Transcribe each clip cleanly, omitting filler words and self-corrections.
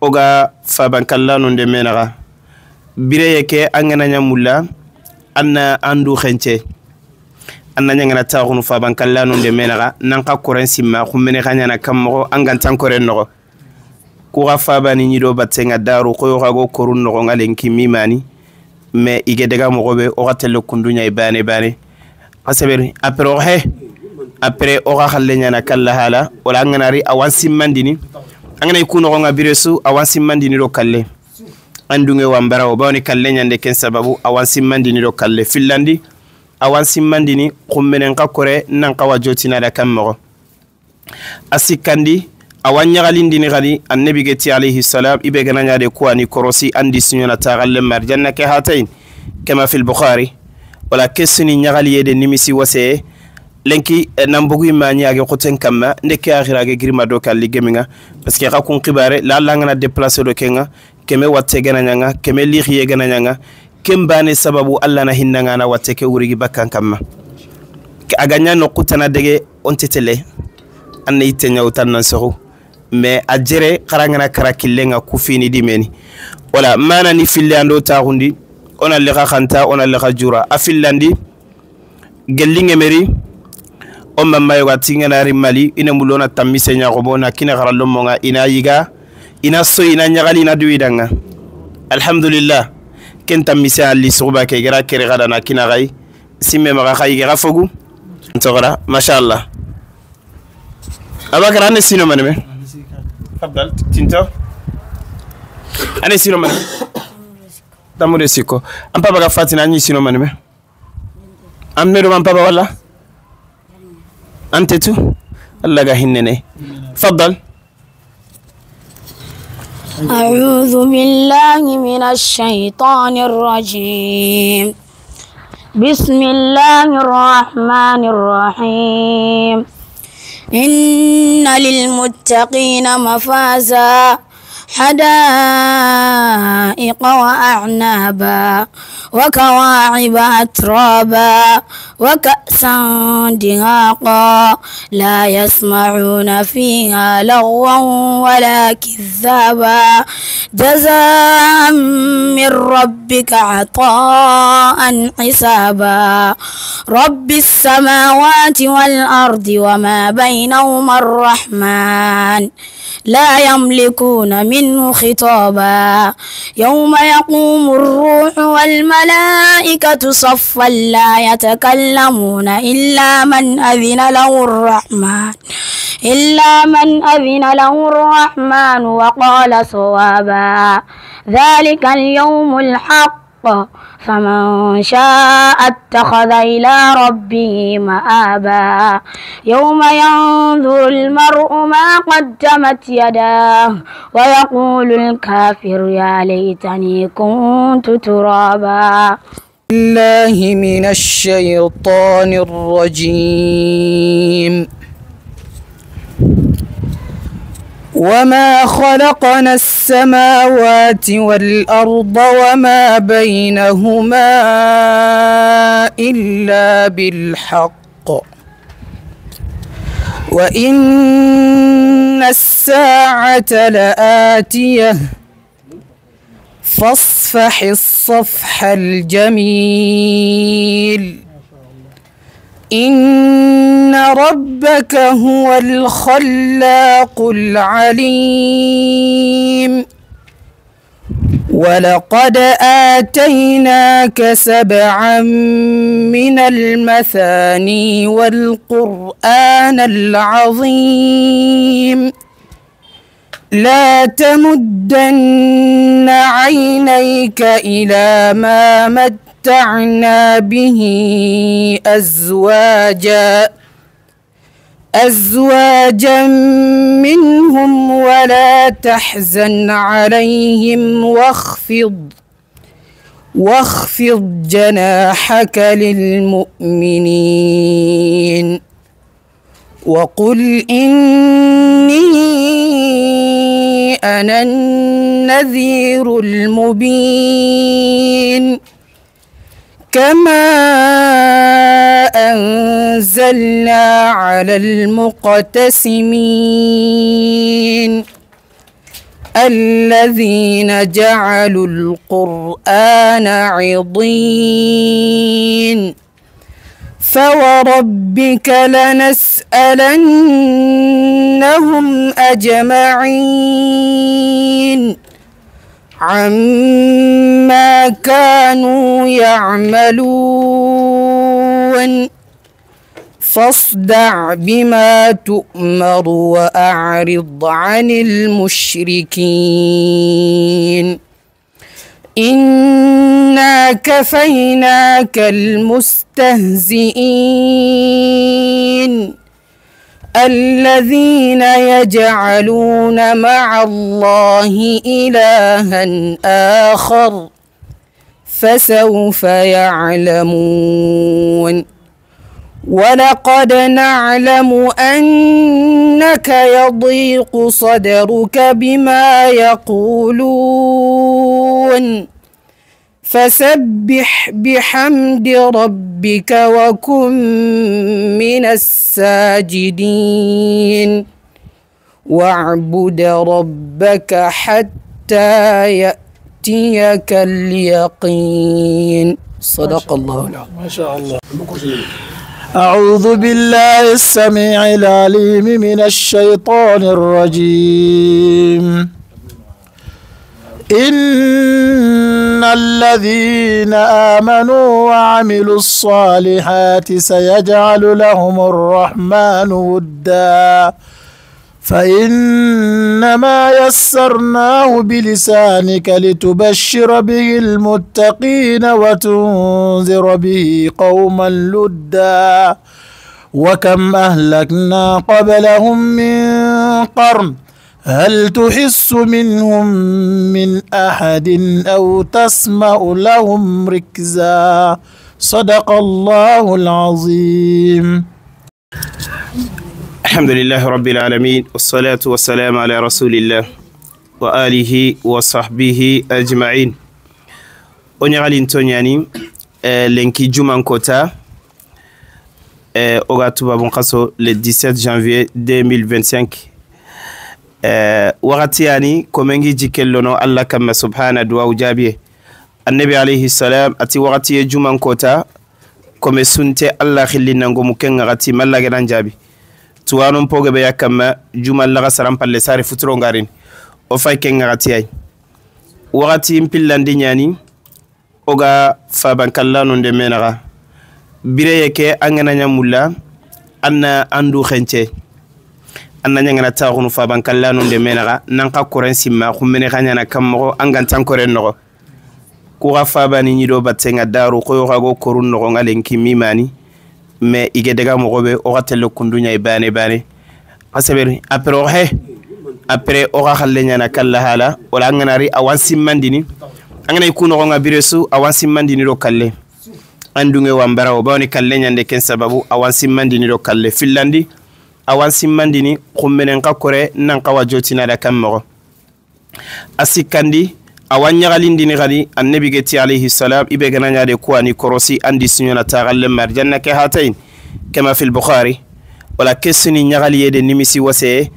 Oga fabankalla non de menaxa bireye ke an gana mulla anna andu xence anna ñangana taxunu fabankalla non de menaxa nan xa koren simma xumene xa ñana kam moxo an gantan koren noxo kuxa fabani ñido battenga daru xoyo xago korun noxonga lenki mimani mais ige daga moxoɓe oxa telle kundu ñayi bane bane xa seberi après oxe après oxa xalle ñana kalla hala wala an ganari awan simmandini an ganayi ku noxonga bire su awan simmandini do kalle andunge wambara o bawni kalle ñande ken sababu awan simmandini do kalle fillandi awan simmandini xummenen xa kore nan xawa jotinada kam moxo a sikkandi awan ñaxalindini xadi annabi geti alayhi salam ibe gana ñade kuwani korosi andi siñona taxalle marjanna ke hatayin kama fil bukhari wala ke suni ñaxaliyede nimisi waseye lenki nan bugu ma ñage xoten kamma nde ke axirage girima do kalli geminga parce que xa kun xibare la alla ngana déplacer do kenga keme watte gana ñanga keme lixiye gana ñanga ken bane sababu alla na hinnangana watte ke wurigi bakkan kamma aga ña noqutana dege on tetele an na yitte ñawtan nan soxu mais a jere xarangana kara killenga ku fini dimeni wala mana ni fille ando taxundi ona lexa xanta ona lexa jura a fillandi gellingemeri on mamma yoga tinganari mali ina mulona tammise ñaxobo na kina xarallomonga ina yiga ina so ina ñaxali ina duwidanga alhamdulillah ken tammise alli suxuba ke gara kere xada na kina xay simme maxa xa yige xa fogu ntoxora machallah abakar ane sino maneme تفضل tinto ane sino maneme tamude sikko am papa ga fatina anyi sino maneme am medo am papa wala ante tu Allah ga hinnene تفضل. أعوذ بالله من الشيطان الرجيم. بسم الله الرحمن الرحيم. إن للمتقين مفازا حدائق وأعنابا وكواعب أترابا وكأسا دهاقا لا يسمعون فيها لغوا ولا كذابا جزاء من ربك عطاء حسابا رب السماوات والأرض وما بينهما الرحمن لا يملكون منه خطابا يوم يقوم الروح والملائكة صفا لا يتكلمون إلا من أذن له الرحمن وقال صوابا ذلك اليوم الحق فمن شاء اتخذ إلى ربه مآبا يوم ينظر المرء ما قدمت يداه ويقول الكافر يا ليتني كنت ترابا. الله من الشيطان الرجيم. وما خلقنا السماوات والأرض وما بينهما إلا بالحق وإن الساعة لآتية فاصفح الصفح الجميل إن ربك هو الخلاق العليم ولقد آتيناك 7 من المثاني والقرآن العظيم لا تمدن عينيك إلى ما متعنا به أزواجا منهم ولا تحزن عليهم واخفض جناحك للمؤمنين وقل إني أنا النذير المبين كما أنزلنا على المقتسمين. الذين جعلوا القرآن عضين فوربك لنسألنهم أجمعين عما كانوا يعملون فاصدع بما تؤمر وأعرض عن المشركين إنا كفيناك المستهزئين الذين يجعلون مع الله إلها آخر فسوف يعلمون ولقد نعلم أنك يضيق صدرك بما يقولون فسبح بحمد ربك وكن من الساجدين واعبد ربك حتى يأتيك اليقين. صدق الله العظيم. ما شاء الله. أعوذ بالله السميع العليم من الشيطان الرجيم. إن الذين آمنوا وعملوا الصالحات سيجعل لهم الرحمن ودا فإنما يسرناه بلسانك لتبشر به المتقين وتنذر به قوما لدا وكم أهلكنا قبلهم من قرن هل تحس منهم من أحد أو تسمع لهم ركزا. صدق الله العظيم. الحمد لله رب العالمين، والصلاة والسلام على رسول الله وآله وصحبه أجمعين. Onyali ntonyani lenki juman kota oga tuba bonkaso le 17 janvier 2025. Wakati yani komengi jikellono Allah kama subhana duwa ujabiye annabi alayhi salam ati wakati ye juman kota kome sunte Allah khillinango mukenga gati mallage nan jabi tuwanon poge be yakama juman laga saram palle sare futuro ngarin o fay kenga gati ay wakati mpillandi nyani oga faban kallano nde menaga bireye ke angana nyamulla anna andu khenche anna nyangana taxunu faban kallano nde menaga nanka koren simma xummene xañana kammoxo an gantan koren noxo kuxa fabani ñido battenga daru xoyo xago korun noxonga lenki mimani mais ige daga moxoɓe oxa telle kunduñay bane bane xa seɓeri après oxe après oxa xalle ñana kalla hala wala an ganari awan simmandini an ganay ku noxonga bire su awan simmandini do kalle an dunge wambara o bawni kalle ñande ken sababu awan simmandini do kalle fillandi awan simmandini xummenen xa kore nan xawa jotinada kan moxo a sikkandi awan ɲagalindini xadi annabi geti alayhi salam ibe gana ɲade kuwani korosi andi siñona taxalle marjanna ke hatayin kama fil bukhari wala ke suni ɲagaliyede nimisi waseye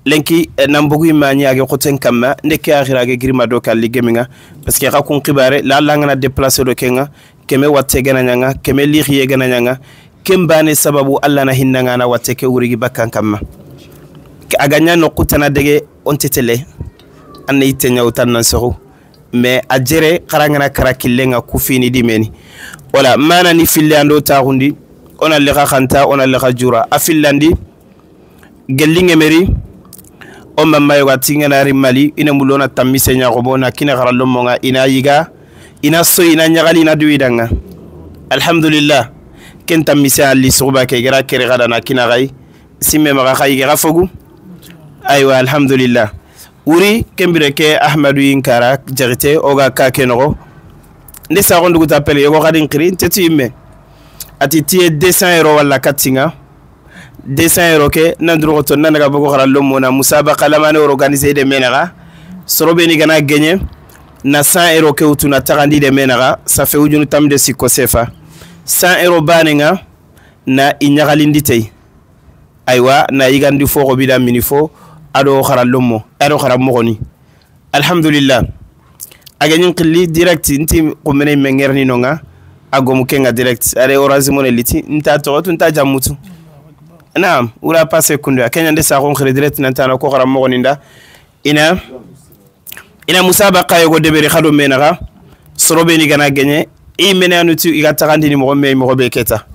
lenki nan bugu ma ɲage xoten kamma nde ke axirage girima do kalli geminga parce que xa kun xibare la alla ngana déplacer do kenga keme watte gana ɲanga keme lixiye gana ɲanga ken bane sababu alla na hinnanga na watte ke wurigi bakkan kamma aga ɲa noqutana dege on tetele an na yitte ɲawutan nan soxu mais a jere xarangana kara killenga ku fini dimeni wala mana ni fille ando taxundi ona lexa xanta ona lexa jura a fillandi gellingemeri o mamma yoga tinganari Mali ina mulona tammi señaxobo na kina xarallomonga ina yiga ina so ina ɲagali ina duwidanga alhamdulillah ken tammi se alli suxuba ke gera kere xadana kina xay simme maxa xa yige xa fogu aywa alhamdulillah wuri kembire ke Ahmadou Yinkara jaxite oga ka ke noxo nde saxonduguta pele yogo xadin xiri ntetu yimme ati tiye 200 euro walla kattinga 200 euro ke nanduroxoto nanaga bogo xarallo mona musabaqa lamane organiser de menaxa sorobeni gana geñe na 100 euro ke wutuna taxandi de menaxa safe wujunu tam de sikko sefa 100 euro banenga na i ɲagalindi tey aywa na yigandi fo xobida mini fo ado xarallomo ado xara moxoni Alhamdulillah aganin qilli direct inti qumene mengerni nonga agomu kenga direct are Orange Money liti nta to nta jamutu naam ura passe kundu kenya nde sa gon khiri direct nanta na ko xaram mo ninda ina ina musabaqa yogo deberi khado menaga sorobe ni gana genye i mene anutu iga tagandini mo me mo be keta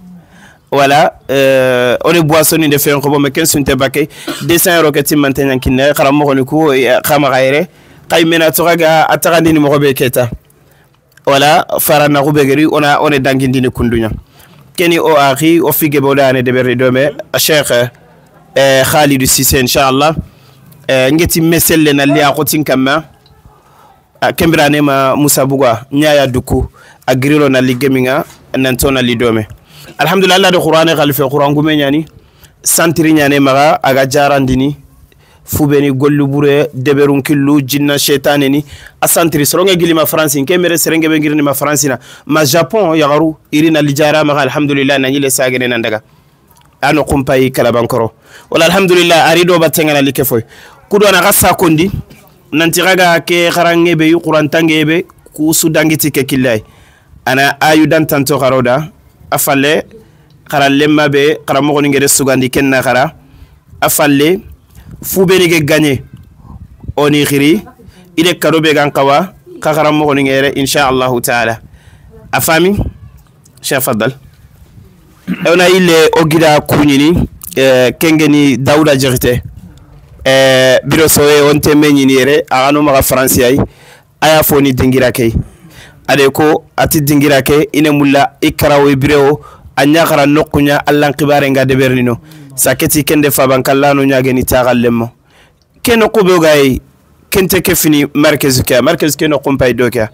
wala on est boisson ni de fe ko me ken sunte baké 200 euros keti mantenyan kinne xaram mo ni ko xama xayre kay mena to ga atagandini mo be keta wala farana ko begeri ona one dangindini kundunya keni o akhi o fige bodane deberi dome Cheikh Khalid Cissé inshallah ngeti meselle na liya ko tinkama kembirane ma Musa Buga nyaaya duku agriro na ligeminga nantona lidome alhamdulillah de qur'an khalifa qur'an gume nyani santiri nyane maga aga jarandini fubeni gollu bure deberun killu jinna shaytane ni asantiri soronge gilima france ke mere serenge be ngirni ma france na ma japon yagaru irina lijara maga alhamdulillah na nyile sagene nandaga ano kumpayi kalabankoro wala alhamdulillah arido batengana like foy kudo na gassa kondi nanti raga ke kharange be qur'an tange be ku sudangiti ke killay ana ayu dan tanto kharoda afalle kharalle mabe kharamo ni ngere sugandi kenna khara afalle fube ni ge gagner oni khiri ide kado be gan kawa ka kharamo ni ngere insha Allah taala afami cheikh fadal ona ile ogida kunyini kengeni Dauda Jirite biro sowe on temenyini yere agano maga france ay aya foni dingira kay ade ko ati dingira ke ine mulla ikrawo bireo anya khara nokunya allan qibare nga debernino saketi kende fabankallano nyaageni tagallemmo keno ko gay kente kefini markez ke markez keno kompay doka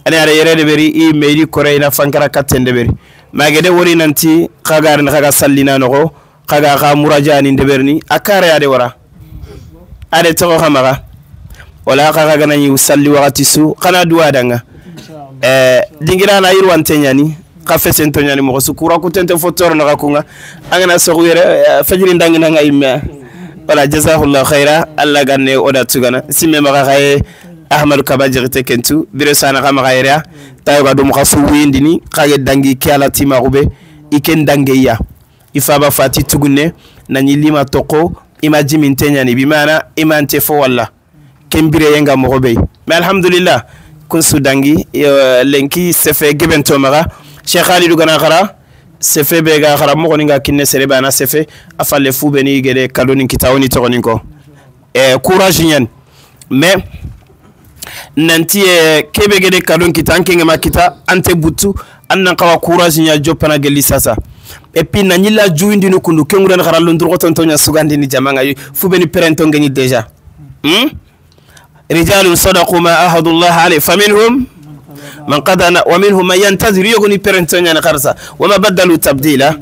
ani are yere deberi i meiri koreina fankara katten deberi magede wori nanti kagar na kaga sallina nogo kaga ka murajani deberni akare ade wara ade to xamaga wala kaga ganani usalli wakati su kana duwa danga dingira na yirwante nyani ka fesento nyani mo su kura ku tente fotor na kunga angana so yere fajiri ndangi na ngayimma wala jazakallahu khaira alla ganne oda tugana simme maga xaye Ahmadou Kaba Jirite kentu bire sana kama xayra tayo ga dum xasu windini xage dangi ke ala tima rube iken dangeya ifaba fati tugunne nani lima toko imajimi ntenya bi mana imante fo walla kembire yenga mo be mais alhamdulillah kun su dangi lenki sefe gebento maga Cheikh Khalidou gana khara sefe be ga khara mo nga kinne sereba na sefe afale fu be ni gede kadoni kitawoni togonin ko courage nyen mais nanti kebe gede kadon kita anke ngema kita ante butu annan kawa courage nya jopana gelli sasa et puis nanyila juindi no kundu kenguran khara londro tonto nya sugandi ni jamanga fu be ni perento ngeni déjà rijalun sadaqu ma ahadullah alayhi faminhum man qadana wa minhum man yantazir yogoni perento nya kharsa wa ma badalu tabdila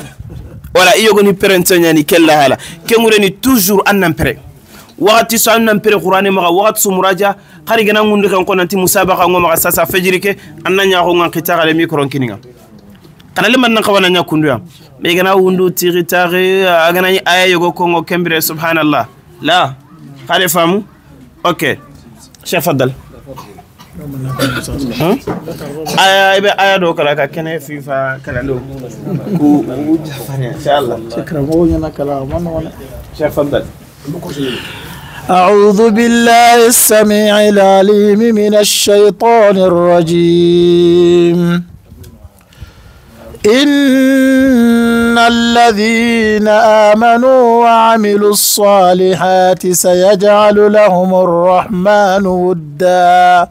wala yogoni perento nya ni kella hala kengureni toujours annan pere wakati so annan pere qur'ani maga wakati so muraja khari gana ngundu kan konanti musabaqa ngoma sasa fajiri ke annan nya ko ngan khitara le micro kininga kana le man nan kawana nya kundu ya me gana wundu tiri tari agana ni aya yogo kongo kembire subhanallah la khali famu okay cheikh fadal aya ibe aya do kala ka kene fifa kala do ku inshallah shukran mo kala man wala cheikh fadal. أعوذ بالله السميع العليم من الشيطان الرجيم. إن الذين آمنوا وعملوا الصالحات سيجعل لهم الرحمن ودا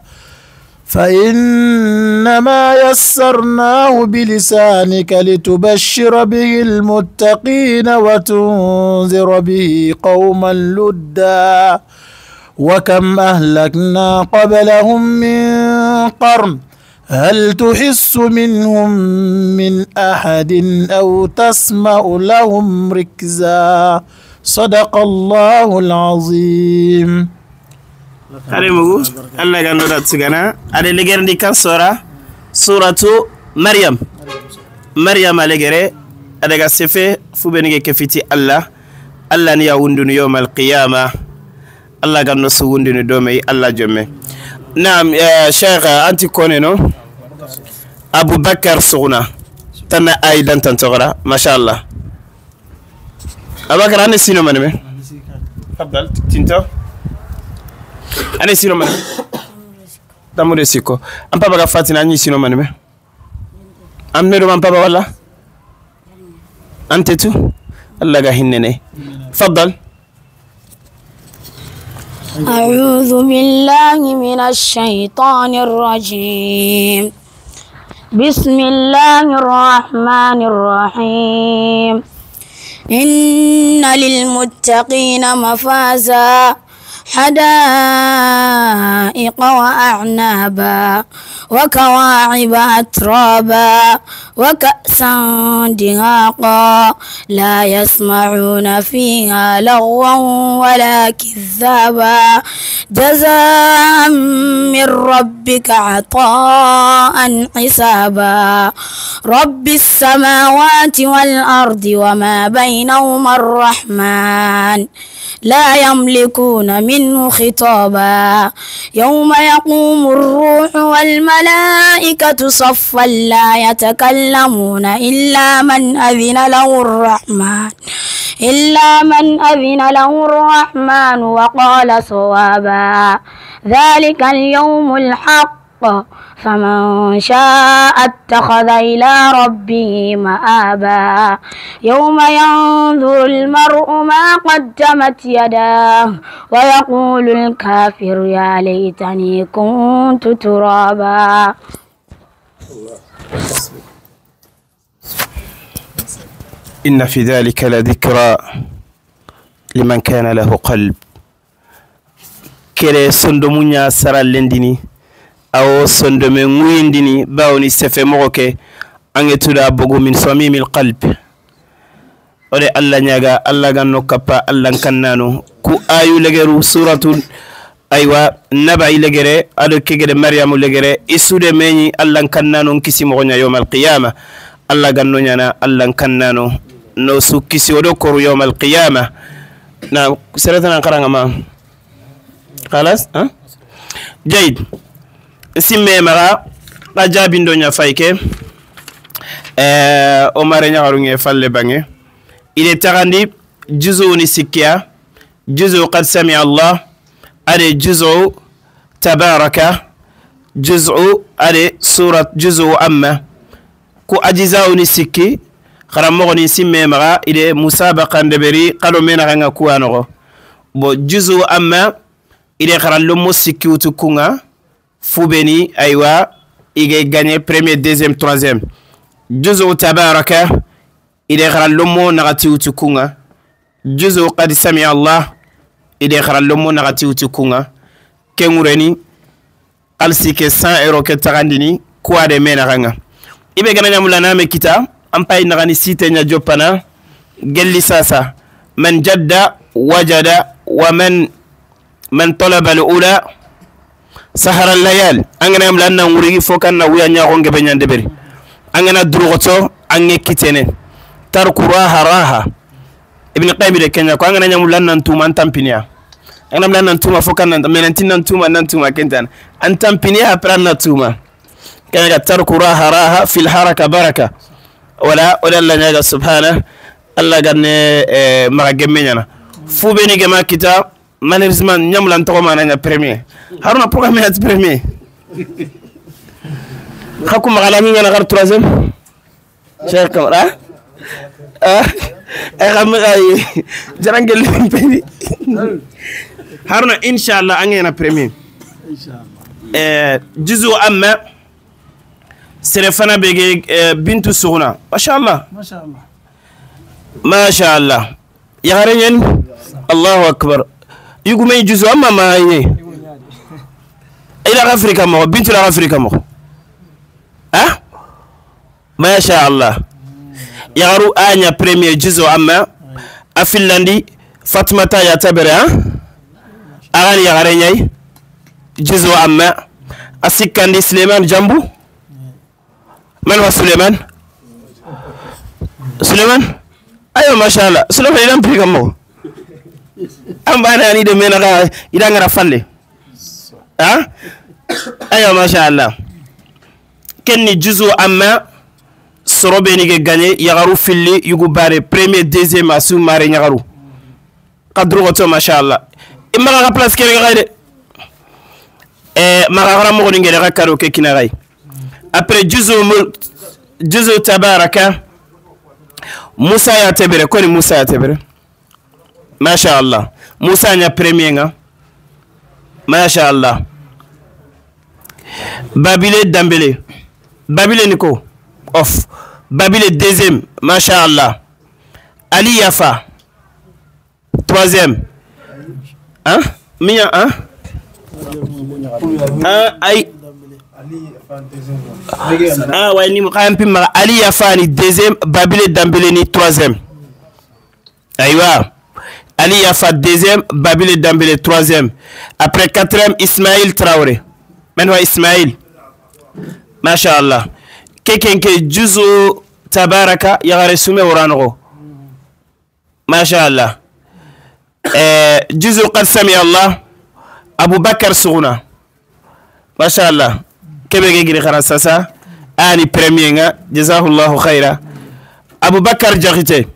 فإنما يسرناه بلسانك لتبشر به المتقين وتنذر به قوما لدا وكم أهلكنا قبلهم من قرن هل تحس منهم من أحد أو تسمع لهم ركزا. صدق الله العظيم. Kare mugu Allah gando da tsigana ade legerndi kan sora suratu Maryam Maryam alegere ade ga sefe fubenige kefiti Allah Allah ni ya wundunu yawmal qiyama Allah gando su wundunu do mey Allah jomme. Naam Cheikh anti kone no Abu Bakar Suguna tana aidan tantogara mashallah Abakar ane sino maneme تفضل tinto ane sino maneme tamure siko am papa ga fatina anyi sino maneme am medo am papa wala ante tu Allah ga hinnene تفضل. أعوذ بالله من الشيطان الرجيم. بسم الله الرحمن الرحيم. إن للمتقين مفازا حدائق وأعنابا وكواعب أترابا وكأسا دهاقا لا يسمعون فيها لغوا ولا كذابا جزاء من ربك عطاء حسابا رب السماوات والأرض وما بينهما الرحمن لا يملكون منه خطابا يوم يقوم الروح والملائكة صفا لا يتكلمون إلا من أذن له الرحمن وقال صوابا ذلك اليوم الحق فمن شاء اتخذ إلى ربه مآبا يوم ينظر المرء ما قدمت يداه ويقول الكافر يا ليتني كنت ترابا. إن في ذلك لذكرى لمن كان له قلب. كلا صندومنيا سرى لندني aw sondome nguyindini bawni sefe mogoke angetuda bogu min samimil qalb ode alla nyaga alla ganno kappa alla kannano ku ayu legeru suratul aywa nabai legere ado kegede maryamu legere isude meñi alla kannano kisi mogonya yawmal qiyama alla ganno nyana alla kannano no su kisi odo koru yawmal qiyama na seretana karanga ma khalas ha jayd simme mara la jabindo nya fayke Omar nya falle bange ile tagandi juzu ni sikya juzu qad sami Allah ade juzu tabaraka juzu ade surat juzu amma ku ajiza ni sikki xarammo ni simme mara ile musabaqa ndeberi qalo mena nga ku anogo bo juzu amma ile xarallo mo sikki utukunga Foubeni, aywa, il a gagné premier, deuxième, troisième. Juzu tabaraka, il est l'homme narati utukunga. Juzu qad sami Allah, il est l'homme narati utukunga. Kengureni, alsi ke 100 euros ke tarandini, quoi de menaranga. Ibe gana mulana me kita, ampai narani site nya jopana, gelli sasa. Man jadda wajada wa man talaba al-ula sahara layal angana yamla na ngurigi fokan na wuya nyago ngebe nyandeberi angana durugoto ange kitene tarku raha raha ibn qayyim de kenya ko angana nyamula nan tuma antampinia angana mla nan tuma fokan nan menantin nan tuma nan tuma kentan antampinia apra na tuma kenya tarku raha raha fil haraka baraka wala wala la nyaga subhana Allah ganne mara gemme nyana fubeni gema kita malheureusement nyamula ntoko mana premier Haruna programme ya premier xaku magala mi ngana gar troisième Cheikh Kamara ay xam ay jarangel peni Haruna inshallah angena premier inshallah juzu amma serefana bege bintu suguna mashallah mashallah mashallah ya garenyen Allahu akbar yugumay juzu amma ma yi ila Afrika mo bintu la Afrika mo ah ma sha Allah yagaru anya premier juzu amma a Finlandi Fatmata ya tabere ha agani yagare nyai juzu amma asikandi Suleiman Jambu man wa Suleiman Suleiman ayo ma sha Allah Suleiman ila Afrika mo ambana ni de mena ga ila ngara falle ah Ayo masha Allah. Kenni juzu amma sorobe ni ge gagné yagaru filli yugu bare premier deuxième asu mare yagaru. Kadru goto masha Allah. Imma ga place kere ga de. Maga mo ni ngere ga karo ke kinaray. Après juzu juzu tabaraka Musa ya tebere koni Musa ya tebere. Masha Allah. Musa nya premier nga. Masha Allah. Babile Dambélé. Babile Nico. Off. Babile deuxième. Masha Allah. Ali Yafa. Troisième. Hein? Mia, hein? Hein? Aïe. Ah ouais, ni Ali Yafa ni deuxième, Babile Dambélé ni troisième. Aïwa. Ali Yafa deuxième, Babile Dambélé troisième. Après quatrième, Ismaël Traoré. Maintenant Ismaël. Masha Allah. Quelqu'un qui juzu tabaraka yagare sume oranogo. Masha Allah. Juzu qad sami Allah. Abu Bakar Souna. Masha Allah. Kebe giri kharasasa. Ani premier nga jazahullahu khaira. Abu Bakar Jarité.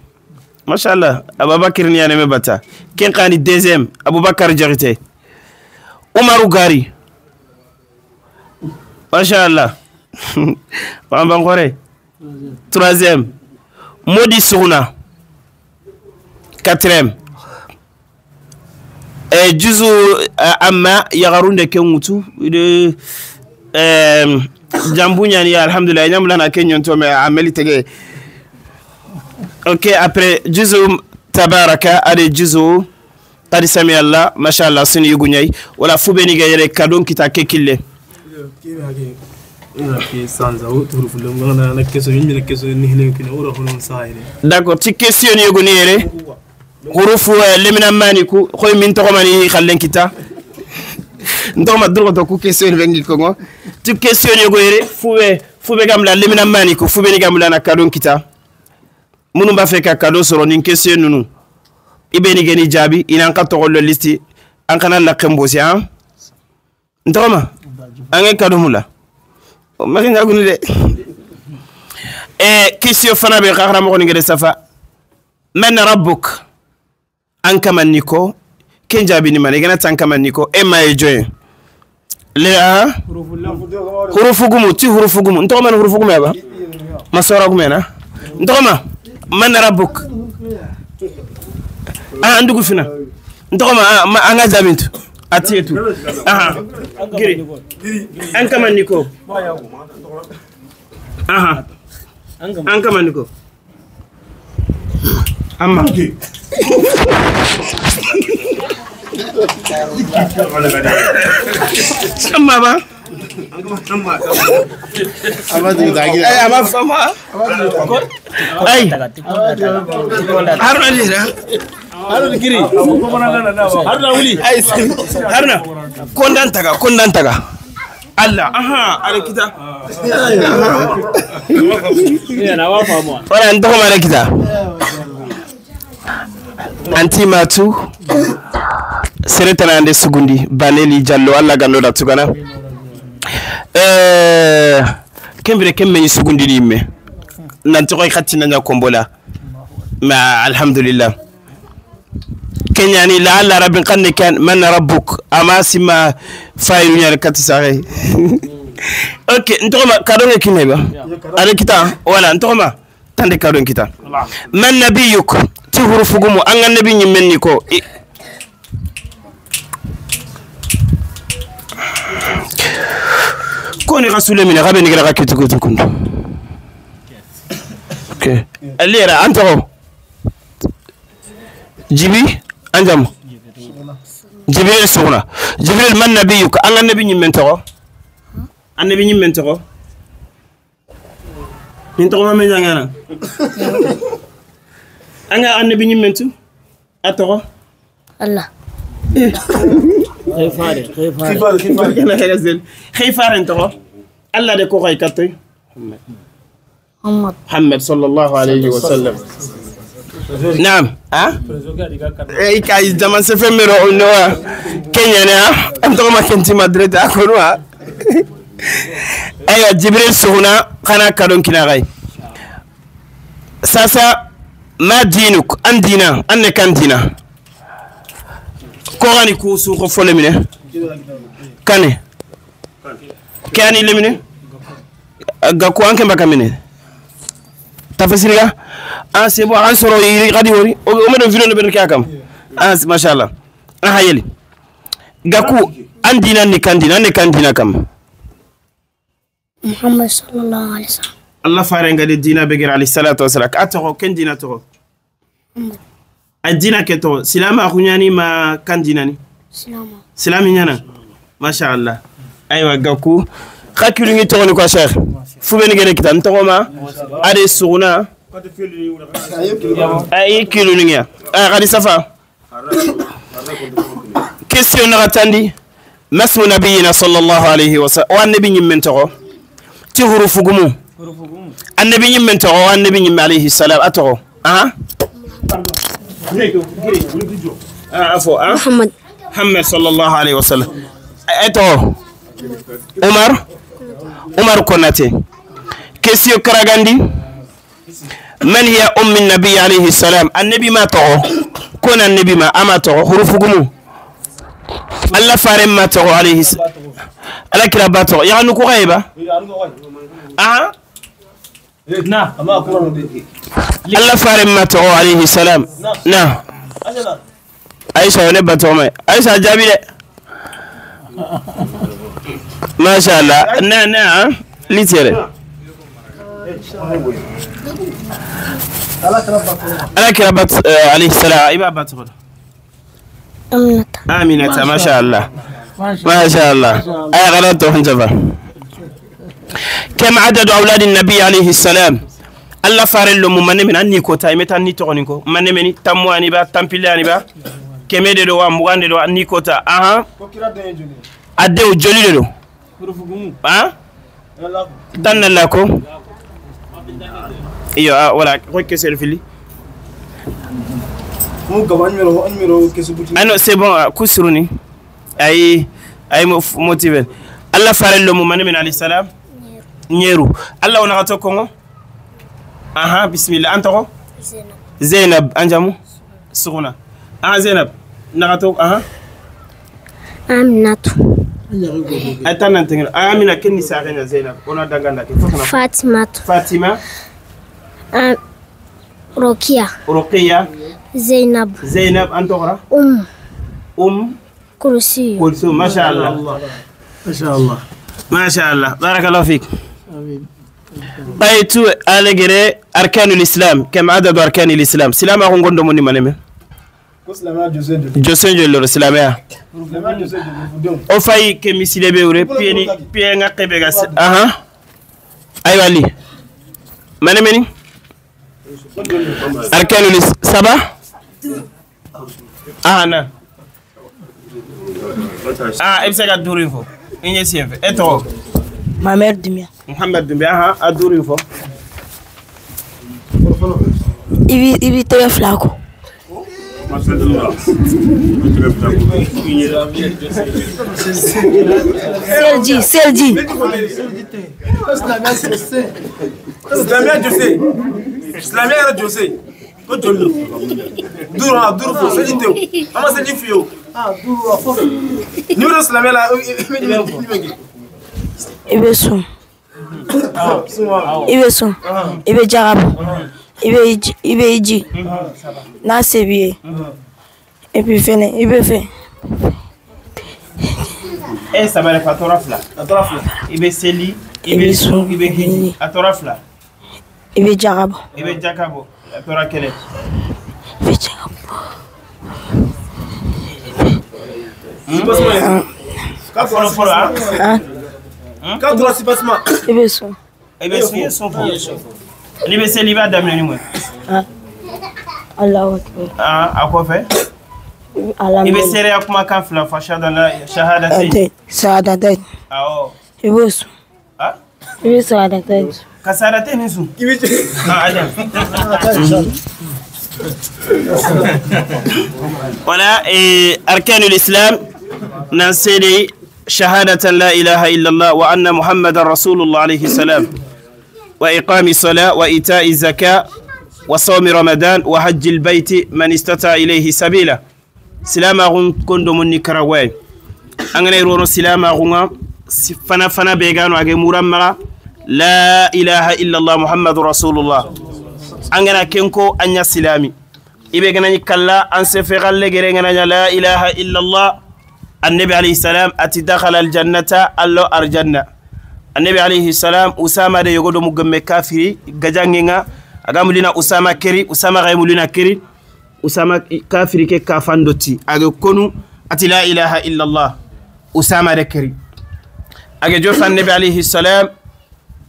Masha Allah. Abu Bakar ni aneme bata. Ken kani deuxième Abu Bakar Jarité. Umaru Gari. Masha Allah. Troisième. Modi Souna. Quatrième. Juzu amma yagarunde kengutu de jambunya ni alhamdulillah nyamla na kenyon to me ameli tege. OK après juzu tabaraka ade juzu qad sami Allah masha Allah sini yugunyai wala fube ni gayere kadon kita kekille. D'accord, ti question yogoni yere hurufu lemina mani ku khoy min to mani khalen kita ndoma drogo to ku question bengi kongo ti question yogo yere fube gamla lemina mani ku fube ni gamla na kadon kita munu ba fe ka kado soro ni question nunu ibe ni geni jabi ina ka to lo listi an kana la kembosi an ndoma an kado mula ma ngi ngaguni de question fana be khara mo ngere safa man rabbuk an kamaniko ken jabi ni man gana tan kamaniko e ma e join le a hurufu gumu ti hurufu gumu ntoma hurufu gumu ba masora gumu na ntoma man rabbuk a andugu fina ntoma ma anga jabintu atietu aha giri an kamaniko aha an kamaniko amma amma ba amma fama ay haruna dira haruna giri haruna wuli ay haruna kondan taga Allah aha ala kita wala ndoko mala kita anti matu seretana ande sugundi baneli jallo Allah gando da tugana kembere kemme sugundi limme nanti koy khatina nya kombola ma alhamdulillah kenyani la alla rabbin qanni kan man rabbuk ama sima fayu nya katisa ok ntoma kadonge kineba ale kita wala ntoma tande kadon kita man nabiyuk ti hurufu gumu an annabi nyimmen ko koni rasule min gabe ni gara kitu kutu kundu ok alira anto jibi anjam jibril sugna jibril man nabiyuk an annabi nyimmen to annabi nyimmen to min to ma men jangana anga annabi nyimmen tu atoro Allah khayfare khayfare to Allah de ko kay katay Muhammad sallallahu alayhi wa sallam نعم ها اي كاي زمان سفمرو نوا كينيا انا انت ما كنت مدريد اكونوا Aywa Jibril suguna xana kadon kinaxay sasa ma dinuk an dina an ne kan dina koxani ku suxo fo lemine kane ke ani lemine gakku an ke mbaka mine tafasiriga an c'est bon an soro yiri xadi wori o meɗo vidéo no ɓen ke a kam an machallah an xa yeli gakku an dina ni kan dina an ne kan dina kam Muhammad sallallahu alaihi wasallam. Allah farenga de dina begir alayhi salatu wasalam a toxo ken dina toxo a dina ke toxo silama xuñani ma kan dinani Silama. silami ñana machallah aywa gakku xa kilungi toxoni quoi cheikh fubeni gene kita n toxoma ade suguna ayi kilunungiya a xadi safa question naxa tandi masmu nabiyina sallallahu alayhi wasallam o annabi ñimmen toxo ti hurufugumu annabi ñimmen toxo o annabi ñimme alayhi salam a toxo aha a fo a Muhammad. Muhammad sallallahu alayhi wasallam a toxo Umar Umar Konate question karagandi man hiya ummi nabi alayhi salam annabi ma toxo kon annabi ma ama toxo hurufugumu Allah farem ma toxo alayhi ala kira ba toxo yaxanu ku xaye ba ah Na. Allah farem ma toxo alayhi salam na Aisha wone ba toxo may Aisha jaabi de masha Allah na na litere ala kira ba alayhi salam iba ba toxo Aminata. Aminata masha Allah ما شاء الله أي غلط وانتبه كم عدد أولاد النبي عليه السلام الله فارل له من من أني كوتا متى أني تغنيكو من من تمو أني با تامبيل أني با كم يدلو وامغان دلو أني كوتا أها أديو جولي دلو ها تان لاكو إيوه ولا كوي كسر فيلي أنا c'est bon كسروني أي أي motivé Allah farel lo mu min alayhi salam ñeru Allah wona to kongo aha bismillah anto Zainab. Zainab anjamu suguna ah Zainab nagato aha Aminatu. Atana tengel Amina kenni saxena Zainab ona danganda ke fotona Fatimatu. Fatima Rokia. Ruqiya Zainab. Zainab anto xora Kursi. Kulsum ما شاء الله ما شاء الله ما شاء الله بارك الله فيك آمين. طيب ألغري أركان الإسلام كم عدد أركان الإسلام سلام أخون غندو مني مني جوسين جولو سلام يا أو فاي كمسيلة بيوري بيني بينا قبيغاس أها أيوة لي مني مني أركان الإسلام سبعة أنا Ah, il s'est d'où il faut. Et toi? Ma mère Dumia. Mohamed Dumia, ah, à d'où il faut. Il vit flaco. Selji, Selji. Islamia José. Duro, duro, Selji Teo. Ama Selji Fio. Ah, duro, fo. Numéro Islamia la Ibe sun. Ibe sun. Ibe jarab. Ibe iji. Na sebiye. Et puis fene, ibe fe. Eh, ça va le atorafla. Atorafla. Ibe seli, ibe sun, ibe hiji. Atorafla. Ibe jarab. Ibe jakabo. Atora kele. Ibe jarab. Quatre soubassement. Ibe sun. Ibe sun, sun. Ibe seli ba damne ni mo. Ah. Allahu akbar. Ah, a quoi fait? Ibe sere akuma kan fila fa shahada shahadatain. Shahadatain. Awo. Ibe sun. Ah? Ibe shahadatain. Ka shahadatain ni sun. Ibe. Ah, aja. Voilà, et arkanul islam nan sede Shahadatan la ilaha illallah wa anna Muhammadan Rasulullah alayhi salam wa iqami salat wa ita'i zakat wa sawmi Ramadan wa hajjil bayti man istata ilayhi sabila. Silama gun kondo munni karaway angane rono silama gunga fana fana be gano age muramma la ilaha illallah Muhammadur Rasulullah angana kenko anya silami ibe gana kalla an sefe galle gere ngana la ilaha illallah. Annabi alayhi salam ati dakhala aljannata allo arjanna. Annabi alayhi salam Usama de yogodo mugamme kafiri gajangenga agamulina Usama keri Usama gaymulina keri Usama kafiri ke kafandoti age konu ati la ilaha illallah Usama de keri age jofa annabi alayhi salam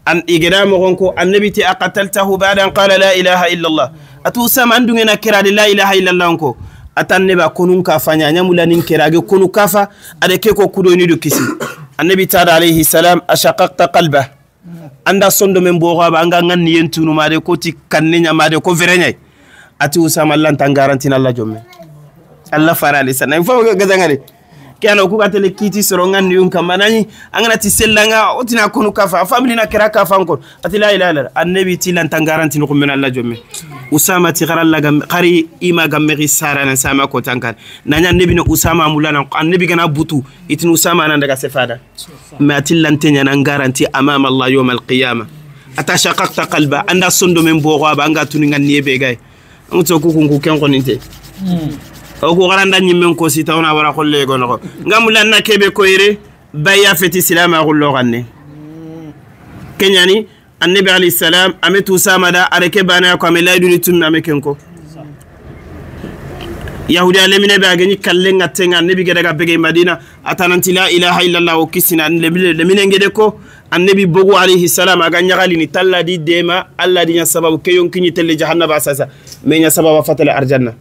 an igeda mo annabi ti aqataltahu ba'da an qala la ilaha illallah atu Usama andungena kera de la ilaha illallah ko atanne ba konun kafa nya nyamula nin kera age konu kafa ade ke ko kudoni do kisi. Annabi tada alayhi salam ashaqaqta qalba anda sondo men bo ba anga nganni yentunu made ko ti kanne nya made ko verenya ati Usama lan tan garantina Allah jomme Allah farali sana fo gazangare kiano ku katele kiti soro nganni yun kamanani angana ti sellanga otina konu kafa family na kera kafa ngol ati la ilaha illallah annabi ti lan tan garantina ko men Allah jomme Usama ti garalla gam qari ima gammeri sara nan sama ko tankan nanya annabi no Usama mulana annabi gana butu itin Usama nan daga sefada ma ti lan tenya nan garanti amama Allah yawm al-qiyamah ata shaqaqta qalba anda sondo men bo ba anga tuni nganni be gay ngto ku ku ken koninte o ko garanda nyimmen ko si tawna wara kholle go no ngamulan na kebe koyre baya feti silama gullo ganne kenyani annabi alayhi salam ametu Usama da areke bana ko ame layduni tummi ame kenko yahudi alemine be ageni kalle ngatenga annabi ge daga bege madina atananti la ilaha illallah o kisina lemine ngede ko annabi bogu alayhi salam aga nyagali ni talla di dema alla di nya sababu ke yonkinyi telle jahannaba sasa me nya sababa fatala arjanna.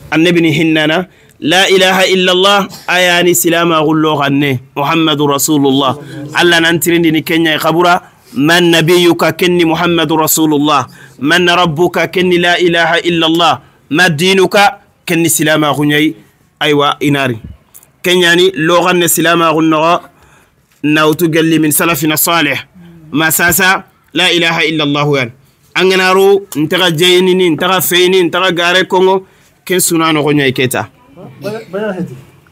Annabi ni hinnana la ilaha illallah ayani silama gullo ganne Muhammadur Rasulullah alla nantirindi ni kenya khabura man nabiyuka kenni Muhammadur Rasulullah man rabbuka kenni la ilaha illallah ma dinuka kenni silama gunyai aywa inari kenyani lo ganne silama gunno nawtu galli min salafina salih ma sasa la ilaha illallah yan anganaro ntaga jeyni ni ntaga feini ntaga gare kongo ken sunano gonya iketa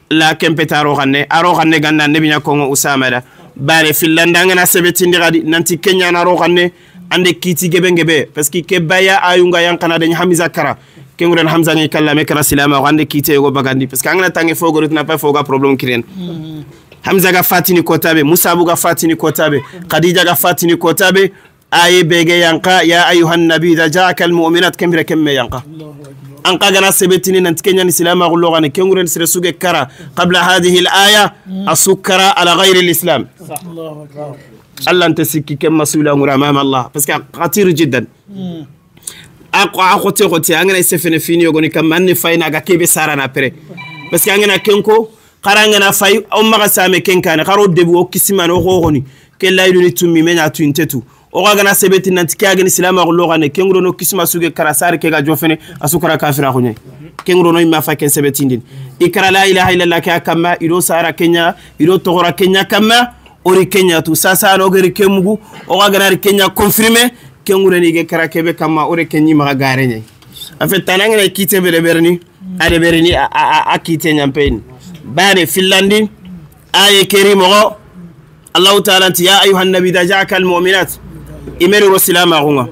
la ken petaro ganne aro ganne ganna annabi nya kongo Usama da bare filanda ngana sebetindi gadi nanti kenya na ro ganne ande kiti gebe ngebe parce que ke baya ayunga yankana de Hamza kara kenguren Hamza ngi kallame kara silama ande kiti go bagandi parce que angana tange fogo rutna pa foga problem kiren Hamza ga fatini kotabe Musa ga fatini kotabe Khadija ga fatini kotabe aye bege yanka ya ayuhan nabi idha ja'aka almu'minat kembira kemme yanka an qagana sebetini nan kenya ni silama gullo gane kenguren sire suge kara qabla hadhihi alaya asukara ala ghayri alislam. Allahu akbar. Allah anta sikki kem masula ngura amama Allah parce que khatir jiddan aqwa khote khote angana sefene fini yogoni kam manni fayna ga kebe sara na pere parce que angana kenko qaranga na fay o maga same kenkane qaro debu o kisimano gogoni ke layduni tummi mena tuintetu o gana sebeti nanti ke agani silama gullo gane kenguro no kisma suge kara sar ke ga jofene asukara kafira khunye kenguro no imma fa ken sebeti ndin ikra la ilaha illallah ke akama ido sara kenya ido togora kenya kama ori kenya tu sasa no gari kemugu o gana ri kenya confirmer kenguro ni ge kara kebe kama ori kenyi ma gare nye en fait tananga ne kite bere berni ade berni a kite nyampeni bane finlandi aye kerimo Allah ta'ala ya ayuhan nabi da ja'aka almu'minat imeru rosilama gunga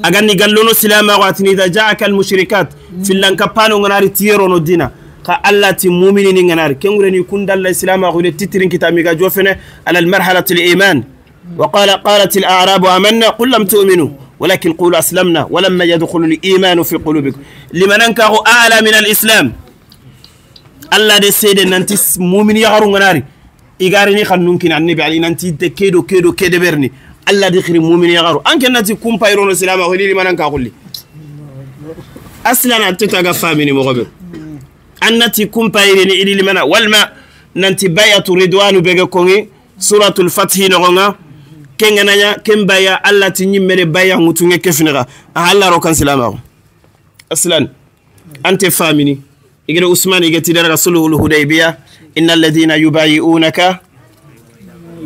agani gallono silama watini da ja'aka almushrikat fillan kapano nganari tiyero no dina ka Allah ti mu'minin nganari kengure ni kundalla silama gule titrin kitamiga jofene ala almarhalati aliman wa qala qalat al'arabu amanna qul lam tu'minu walakin qulu aslamna walamma yadkhulu al-iman fi qulubikum liman ankaru a'la min al-islam Allah de sede nanti mu'min yaru nganari igari ni khannun kin annabi ali nanti de kedo kedo kede berni Allah de khiri mu'min yagaru anke nanti kumpayro no silama holi liman ka khulli aslan antata ga famini mo gobe annati kumpayri ni ili limana walma nanti bayatu ridwanu bege kongi suratul fath no gonga kenga nanya kembaya Allah ti nyimmere baya ngutunge kefnira Allah ro kan silama aslan ante famini igere Usman igeti dara sulhul Hudaybiya Innal ladina yubayi'unaka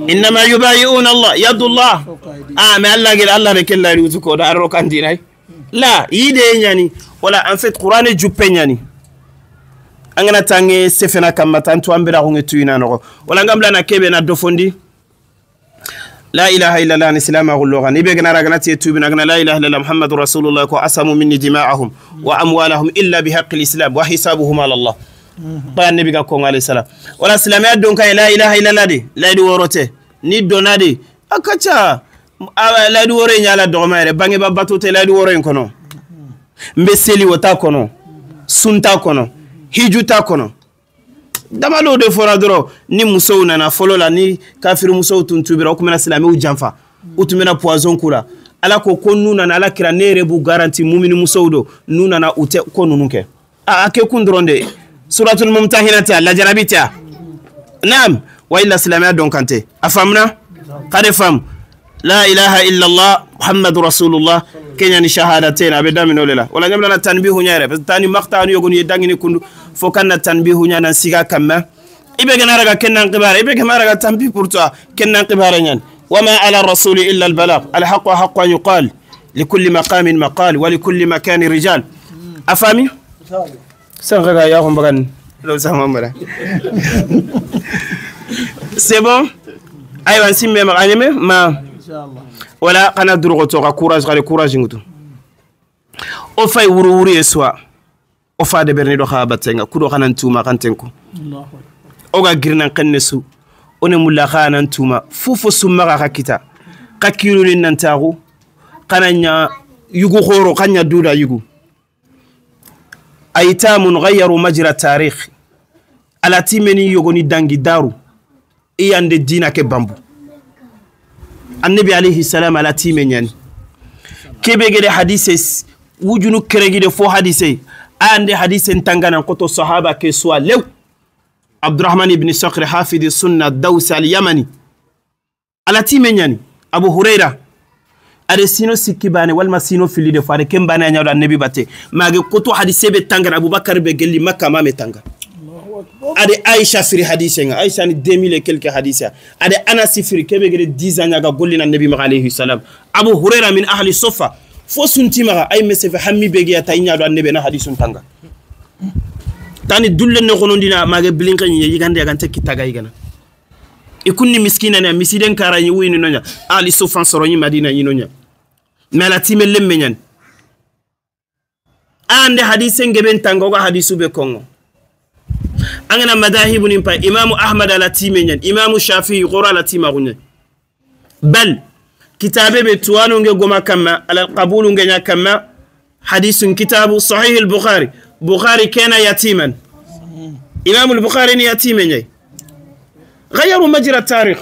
innama yubayi'una Allah yadullah. Ah mais Allah gel Allah ne kella rutu ko da arro kan dinai. La ide nyani wala en fait Qur'an juppe nyani. Angana tange sefena kamma tantu ambira ko ngetu ina no wala ngam lana kebe na dofondi. La ilaha illa allah islam agullo gan ibe gana ragana te tubina gana la ilaha illa muhammadur rasulullah ko asamu minni dima'ahum wa amwalahum illa bihaqqi alislam wa hisabuhum ala allah. Ba annabi ga ko alayhi salam wala islam don kay la ilaha illa allah de la di worote ni donade akacha la di wore nyala do mayre bangi ba batote la di wore kono mbe seli wota kono sunta kono hijuta kono damalo de fora doro ni musow nana folo la ni kafiru musow tun tubira o kumena silamɛw janfa u tun bɛna poison k'u la ala ko ko n'u nana ala kira ne yɛrɛ b'u garanti mumini musow do n'u nana u tɛ ko ninnu kɛ a kɛ kun dɔrɔn de suratul mumtahina tɛ a lajarabi tɛ a naam wa illa silamɛya dɔn kan tɛ a faamuna ka de faamu la ilaha illallah muhammadu rasulullah kenya ni shahadatain abe daminɛ o de la wala ɲamina na tanbihu ɲa yɛrɛ parce que tani makta ni yogoni ye dangini kundu fo kan na tanbihu ɲa nan siga kamma ibe gana raga kennan qibara ibe gana raga tanbih pour toi kennan qibara ñan wama ala rasuli illa albalagh alhaqu haqqu an yuqal likulli maqamin maqal wa likulli makani rijal afami san raga ya hom bagan lo sama mara c'est bon aywa simme ma anime ma wala kana durgo to ka courage ka courage ngutu o fay wuru wuru eswa o fa de berni do kha batsenga kudo kana ntuma kan tenko o ga girnan kanne su one mulla khana ntuma fufu summa ka kita ka kilu ni nan tagu kana nya yugu khoro kanya duda yugu aytamun ghayyaru majra tarikh ala timeni yogoni dangi daru iyande dina ke bambu annabi alayhi salam ala time nyani kebe gede hadise wujunu keregide fo hadise ande hadise ntangana koto sahaba ke suwa lew Abdurrahman ibn Sakhr hafidhi sunna Dawsi al-Yamani ala time nyani Abu Huraira ade sino sikibane walma sino filide fo ade kembane nyaado annabi batte mage koto hadise be tangana Abubakar be gelli Makka ma me tanga ade Aisha firi hadise nga Aisha ni 2000 et quelques hadise ade Anas firi kebe gede 10 ans ga gollina nabi alayhi salam Abu Huraira min ahli Sufa fo sunti maga ay mesefe hammi be ge ta nyaado annabi na hadisun tanga tani dulle ne gonondina mage bilinka nyi yigande ga tekki taga yigana ikunni miskina na misiden kara nyi wini nonya ahli Sufa soro nyi Madina nyi nonya mala timel lemme nyan ande hadise ngeben tanga ga hadisu be kongo angana madahibu nimpa imamu ahmad ala timenyan imamu shafi'i qura ala timagunya bal kitabe be tuwano nge goma kama ala qabulu nge nya kama hadithun kitabu sahih al-bukhari bukhari kana yatiman imamu al-bukhari ni yatimen غيروا مجرى التاريخ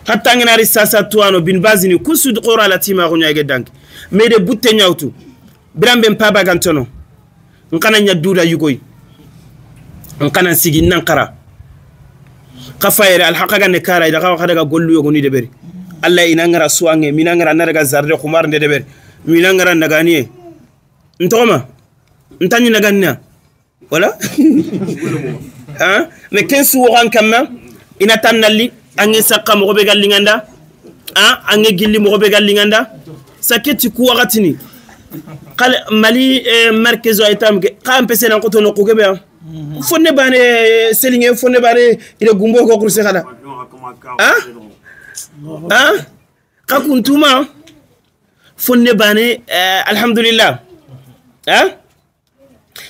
hatta ngana risasa tuwano bin bazini kusud qura ala timagunya ge dank mede butte nyawtu birambe paba gantono ngana nya duda yugoy nkana sigi nankara kafayre alhaqa ne kara ida ka daga gollu yogo ni deberi alla ina ngara suange mina ngara naraga zarde khumar de deberi mina ngara nagani ntoma ntani naganna wala ha me kensu woran kamma ina tanalli ange sakka mo be galli nganda ha ange gilli mo be galli nganda saketi ku wakatini qal mali markezo aitam ke kam pese nan ko to no ko be fonne bane selinge fonne bane ida gumbo ko kurse khala ha ha ka kuntuma fonne bane alhamdulillah ha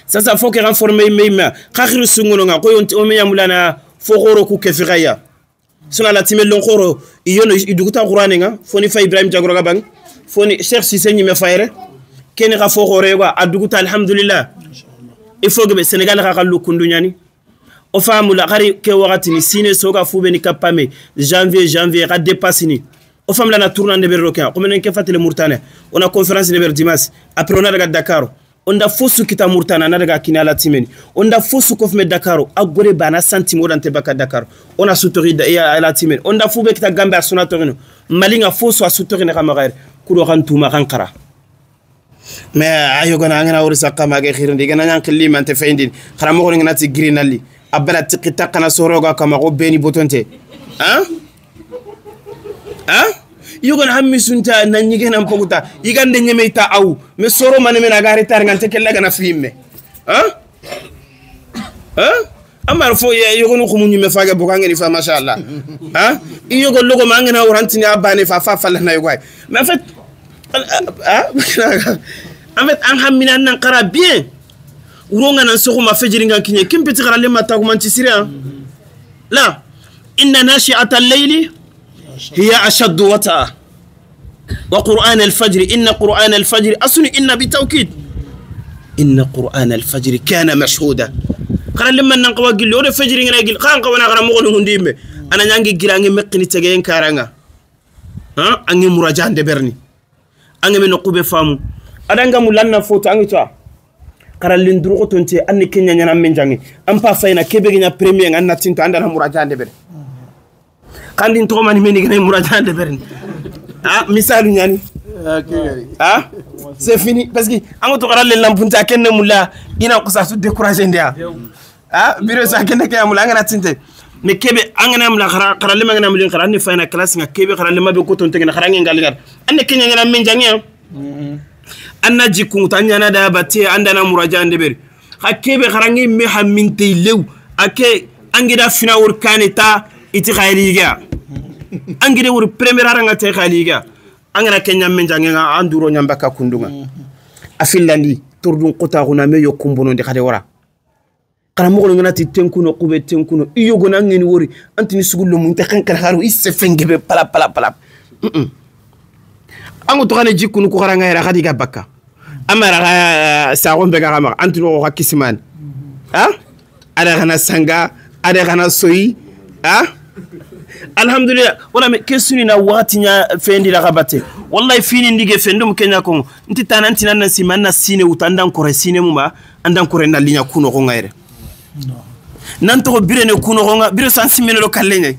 sasa faut que renformer meima khakhiru sungono nga ko yonti o me yamulana fo khoro ku kefiraya suna la timel lon khoro iyono iduguta qur'ani nga foni fa Ibrahim jagro ga bang foni Cheikh Cissé ñi me fayre ken ga fo khoro ga aduguta alhamdulillah il faut que Sénégal ga xallu kundu ñani o famu la xari ke wakati ni sine soga fube ni kapame janvier ga dépasser ni o fam la na tournant de berro ke ko menen ke fatele Mauritanie on a conférence de ber dimanche après on a daga Dakar on da fosu kita Mauritanie na daga kinala timeni on da fosu ko fme Dakar agore bana centime o dante baka Dakar on a soutori da ya la timeni on da fube kita Gambia sona torino malinga fosu a soutori ne kamagaire kudo kan tuma kan kara mais ayo gana ngana wori sakka mage khirndi gana nyan khilli man te feindin khara mo ngana ti grinalli Abala tikita kana soroga kama ko beni botonte. Hein? Hein? Yogon hammi sunta nan nyige nan poguta yigande nyeme ta aw me soro mane mena ga retard ngante kella gana filme. Hein? Hein? Amar fo yogon ko munyu me faga bokange ni fa mashallah. Hein? Yogon logo mangena orantini abane fa fa fa na yogoy. Mais en fait en fait an hammina nan qara bien. Uronga nan soko ma fejiri ngan kinye kimpeti qara le mata ko man ci siri. La inna nashi'ata al-layli hiya ashaddu wata wa qur'an al-fajr inna qur'an al-fajr asuni inna bitawkid inna qur'an al-fajr kana mashhuda qara lemma nan qawa gilli o de fajiri ngana gil qan qawana qara mo ngundimbe ana nyangi girangi meqni tegen karanga ha angi muraja de berni angi men qube famu adanga mulanna foto angi toa qara lindru ko tonte anni kenya nyana men jangi am pa fayna kebe nya premier anna tinto andana muraja de berni kandin to mani meni gane muraja de berni ah misalu nyani ah c'est fini parce que ango to qara le lampunta kenne mulla ina ko sa su décourager ndia ah biro sa kenne kay amula ngana tinte mais kebe angana amula qara le mangana mulin qara ni fayna classe nga kebe qara le mabe ko tonte ngana qara ngal ngal anne kenya ngana men jangi anna jikku tanyana da batte andana muraja de beri ha kebe qara ngi me haminte lew ake angida fina wor kaneta iti khaliga angide wor premier aranga te khaliga angana kenya men jangi nga anduro nyamba ka kundunga afillandi tordun qota guna me yokumbono ndi khade wara kala mo ngana ti tenkuno qube tenkuno iyo gona ngeni wori antini sugullo mun te khankal haru isse fengebe pala pala pala angu to khane jikunu ko garanga era khadi ga bakka amara sa gombe ga ma antino ko kisman ha ada gana sanga ada gana soyi ha alhamdulillah wala me kesuni na wati nya fendi la rabate wallahi fini ndige fendum kenya ko nti tananti nan simanna sine utandan kore sine muma andan kore na linya kuno ko ngayre nan to birene kuno ko nga bire san simene lo kalle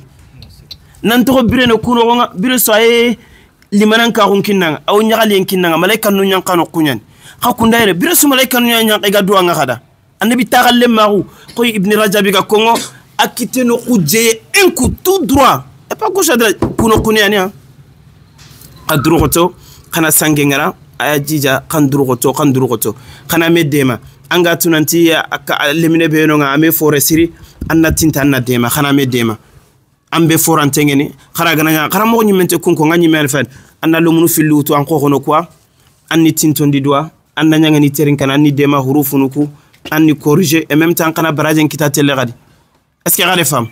nan to birene kuno ko nga bire so ay limanan ka hun kinna aw nyagali en kinna malaika nu nyanka no kunyan hakunda ere bire so malaika nu nyanka ga duwa nga kada annabi taxalle maxu koy ibn rajab ga kongo akite no khuje un coup tout droit et pas gauche à droite kuno kunya ni kadru khoto kana sange ngara aya jija kandru khoto kandru khoto kana medema anga tunanti lemine be no nga ame fore siri anna tinta anna dema kana medema ambe forante ngeni khara gana khara mo nyimente kunko ngani mel fen anna lomunu fillutu an ko hono quoi anni tintondi doa anna nyangani terin kana anni dema hurufu nuku anni corriger et même temps kana barajen kita tele gadi est-ce que gade fam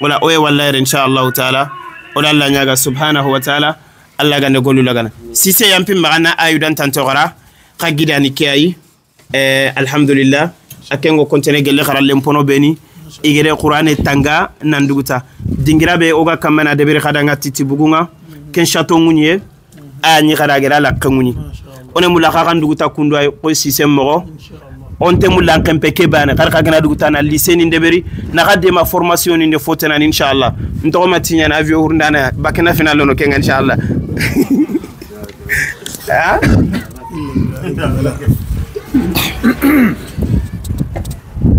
wala oye wallahi inshallah taala wala Allah nyaga subhanahu wa taala Allah gane golu lagana si se yampi magana ayudan tantogara khagidani kiayi alhamdulillah akengo kontene gelle khara lempono beni igere qur'ane tanga nanduguta dingirabe oga kamana debere khadanga titi bugunga ken chateau ngunye ani khada gera la kangunyi one mula kha nduguta kundu ay ko système mo on te mula kempe ke bana khar khagana duguta na lycée ni ndeberi na khade ma formation ni fotena inshallah ndo ma tinya na avio hurdana bakena final no kenga inshallah ah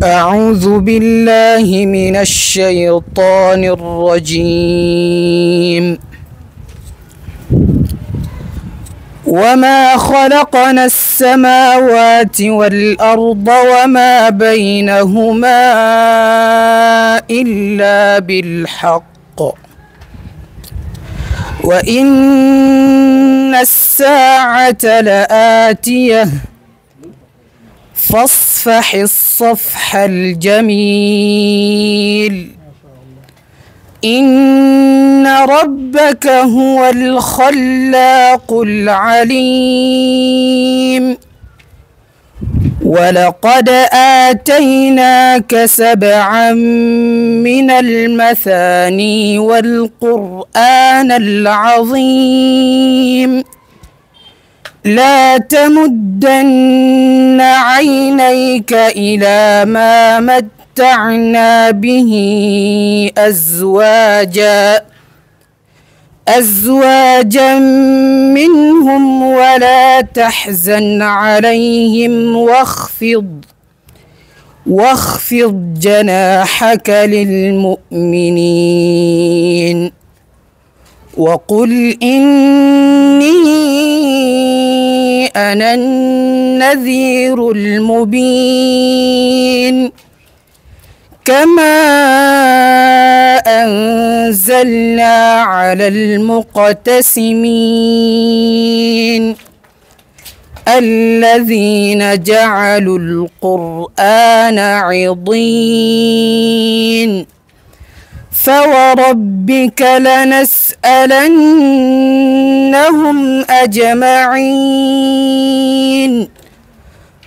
أعوذ بالله من الشيطان الرجيم وما خلقنا السماوات والأرض وما بينهما إلا بالحق وإن الساعة لآتية فاصفح الصفح الجميل إن ربك هو الخلاق العليم ولقد آتيناك 7 من المثاني والقرآن العظيم لا تمدن عينيك إلى ما متعنا به أزواجا منهم ولا تحزن عليهم واخفض جناحك للمؤمنين وقل إني أنا النذير المبين كما أنزلنا على المقتسمين الذين جعلوا القرآن عضين فوربك لنسألنهم أجمعين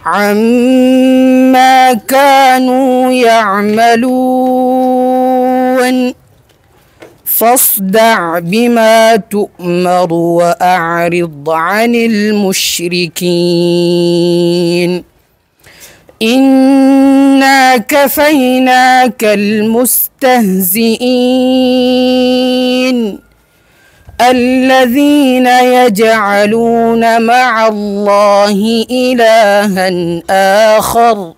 عما كانوا يعملون فاصدع بما تؤمر وأعرض عن المشركين إنا كفيناك المستهزئين الذين يجعلون مع الله إلها آخر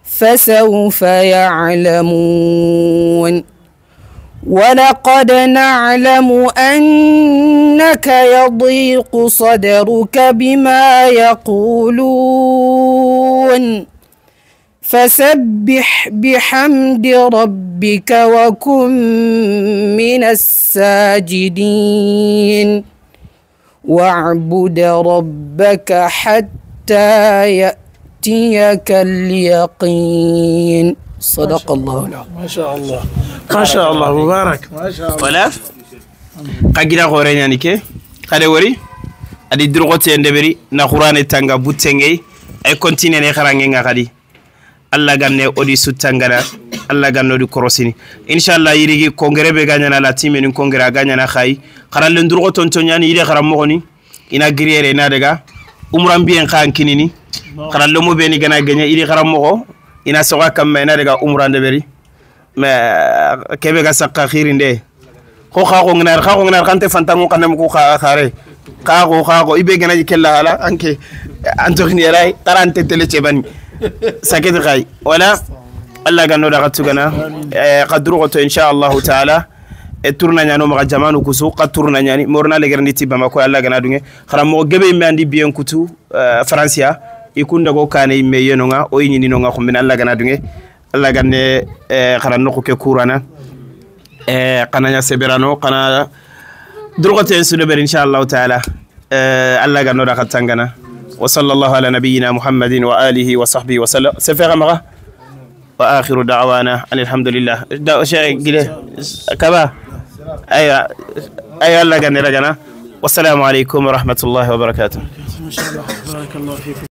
فسوف يعلمون ولقد نعلم أنك يضيق صدرك بما يقولون فسبح بحمد ربك وكن من الساجدين واعبد ربك حتى يأتيك اليقين. صدق الله العظيم. ما شاء الله ما شاء الله مبارك ما شاء الله. ولا قاجرا غورين يعني كي خدي وري ادي درغوتي اندبري نا قران تانغا بوتنغي اي كونتيني ني خرانغي غادي الله ganne odi sutangana Allah ganno di korosini inshallah yirigi kongere be ganyana la time ni kongere ganyana khay kharallen durgo tonto nyani ide kharam mogoni ina griere ina daga umran bien khan kinini kharallo mo be ni gana ganya ide kharam mogo ina soga kamma ina daga umran de beri ma kebe ga sakka khirinde ko khago ngnar kante fantango kanam ko khare khago ibe gana jikella ala anke antokni ray tarante tele chebani sakit khay wala Allah ganno daga tugana qadru goto insha Allah taala e tourna nyano ma jamanu kusu qad tourna nyani morna le gerndi tibba mako Allah gana dunge kharamo gebe me andi bien kutu francia ikunda go kane me yenonga o yini nonga ko min Allah gana dunge Allah ganne kharanno ko ke kurana qananya seberano qana durgote en sudo ber insha Allah taala Allah ganno daga tangana وصلى الله على نبينا محمد وآله وصحبه وسلم. سفر مغا وآخر دعوانا أن الحمد لله. كبا أيوة أيوة الله جنا. والسلام عليكم ورحمة الله وبركاته. ما شاء الله بارك الله فيكم.